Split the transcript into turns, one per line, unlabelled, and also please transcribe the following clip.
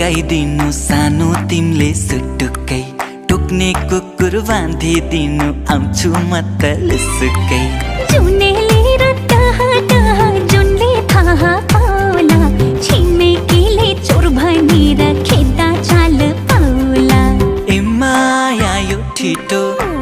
लगाइदिनु सानो तिमीले सुटुक्कै, टोक्ने कुकुर बाँधिदिनु आउँछु म त लुसुक्कै।
जुनेली र जुनले थाहा पाउला, छिमेकीले चोर भनेर